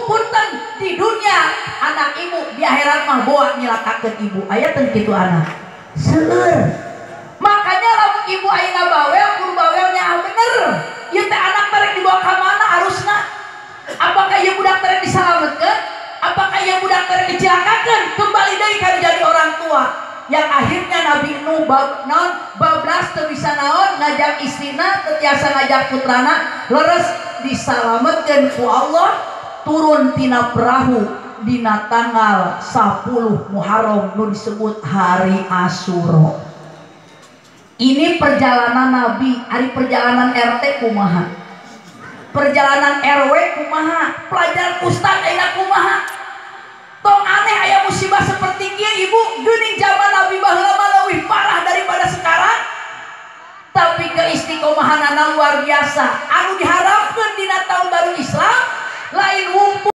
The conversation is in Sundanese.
punten di dunia anak ibu, di akhirat mah boa nyilakakeun ibu. Aya teu kitu anak? Seueur. Makanya lamun ibu ayeuna bawel, kudu bawelnya bener. Ieu teh anak rek dibawa ka mana arusna? Apakah ieu budak teh disalametkeun? Apakah ieu budak teh dicilakakeun? Kembali deui ka jadi orang tua. Yang akhirnya Nabi Nuh bab, naon bablas, teu bisa naon ngajak istrina, teu tiasa ngajak putrana, leres disalametkeun ku Allah, turun tina perahu dina tanggal 10 Muharram nu disebut hari Asyura. Ini perjalanan Nabi, hari perjalanan RT kumaha? Perjalanan RW kumaha? Pelajaran ustad ayeuna kumaha? Tong aneh aya musibah seperti kieu ibu, geuning zaman Nabi baheula mah leuwih parah daripada sekarang. Tapi keistiqomahanana luar biasa.